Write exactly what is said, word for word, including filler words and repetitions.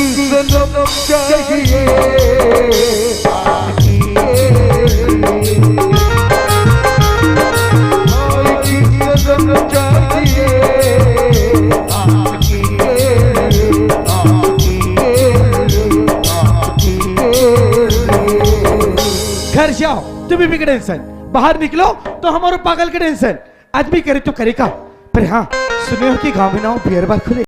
सनम चाहिए। भाई की सनम चाहिए। घर जाओ, तुम्हें भी टेंशन। बाहर निकलो तो हमारो पागल के टेंशन। आदमी करे तो करे का? पर हाँ, सुने हो कि गांव में ना बियर बार खुले।